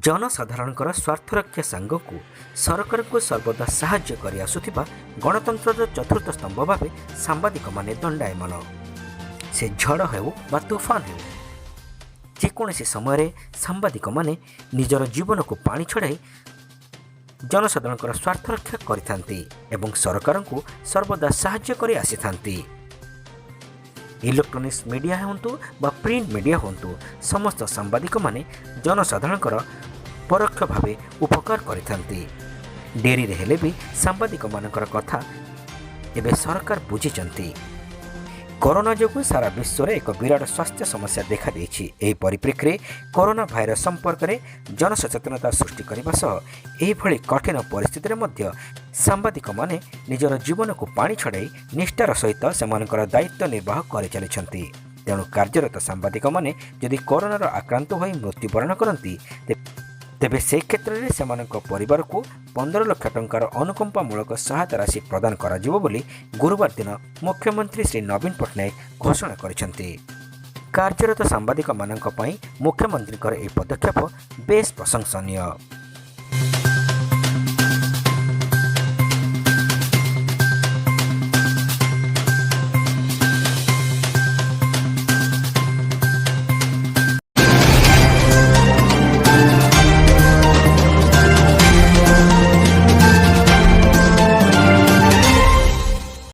ଜନସାଧାରଣଙ୍କର ସ୍ୱାର୍ଥରକ୍ଷା ସାଙ୍ଗକୁ ସରକାରଙ୍କୁ ସର୍ବଦା ସାହାଯ୍ୟ କରି ଆସୁଥିବା ଗଣତନ୍ତ୍ରର ଚତୁର୍ଥ ସ୍ତମ୍ଭ ଭାବେ ସାମ୍ବାଦିକମାନେ ଦଣ୍ଡାୟମାନ। ସେ ଝଡ଼ ହେଉ ବା ତୁଫାନ ହେଉ, ଯେକୌଣସି ସମୟରେ ସାମ୍ବାଦିକମାନେ ନିଜର ଜୀବନକୁ ପାଣି ଛଡ଼ାଇ ଜନସାଧାରଣଙ୍କର ସ୍ୱାର୍ଥ ରକ୍ଷା କରିଥାନ୍ତି ଏବଂ ସରକାରଙ୍କୁ ସର୍ବଦା ସାହାଯ୍ୟ କରି ଆସିଥାନ୍ତି। ଇଲେକ୍ଟ୍ରୋନିକ୍ସ ମିଡ଼ିଆ ହୁଅନ୍ତୁ ବା ପ୍ରିଣ୍ଟ ମିଡ଼ିଆ ହୁଅନ୍ତୁ, ସମସ୍ତ ସାମ୍ବାଦିକମାନେ ଜନସାଧାରଣଙ୍କର ପରୋକ୍ଷ ଭାବେ ଉପକାର କରିଥାନ୍ତି। ଡେରିରେ ହେଲେ ବି ସାମ୍ବାଦିକମାନଙ୍କର କଥା ଏବେ ସରକାର ବୁଝିଛନ୍ତି। କରୋନା ଯୋଗୁଁ ସାରା ବିଶ୍ୱରେ ଏକ ବିରାଟ ସ୍ୱାସ୍ଥ୍ୟ ସମସ୍ୟା ଦେଖାଦେଇଛି। ଏହି ପରିପ୍ରେକ୍ଷୀରେ କରୋନା ଭାଇରସ ସମ୍ପର୍କରେ ଜନସଚେତନତା ସୃଷ୍ଟି କରିବା ସହ ଏହିଭଳି କଠିନ ପରିସ୍ଥିତିରେ ମଧ୍ୟ ସାମ୍ବାଦିକମାନେ ନିଜର ଜୀବନକୁ ପାଣି ଛଡ଼ାଇ ନିଷ୍ଠାର ସହିତ ସେମାନଙ୍କର ଦାୟିତ୍ୱ ନିର୍ବାହ କରିଚାଲିଛନ୍ତି। ତେଣୁ କାର୍ଯ୍ୟରତ ସାମ୍ବାଦିକମାନେ ଯଦି କରୋନାର ଆକ୍ରାନ୍ତ ହୋଇ ମୃତ୍ୟୁବରଣ କରନ୍ତି, ତେବେ ସେ କ୍ଷେତ୍ରରେ ସେମାନଙ୍କ ପରିବାରକୁ 15 ଲକ୍ଷ ଟଙ୍କାର ଅନୁକମ୍ପାମୂଳକ ସହାୟତା ରାଶି ପ୍ରଦାନ କରାଯିବ ବୋଲି ଗୁରୁବାର ଦିନ ମୁଖ୍ୟମନ୍ତ୍ରୀ ଶ୍ରୀ ନବୀନ ପଟ୍ଟନାୟକ ଘୋଷଣା କରିଛନ୍ତି। କାର୍ଯ୍ୟରତ ସାମ୍ବାଦିକମାନଙ୍କ ପାଇଁ ମୁଖ୍ୟମନ୍ତ୍ରୀଙ୍କର ଏହି ପଦକ୍ଷେପ ବେଶ୍ ପ୍ରଶଂସନୀୟ।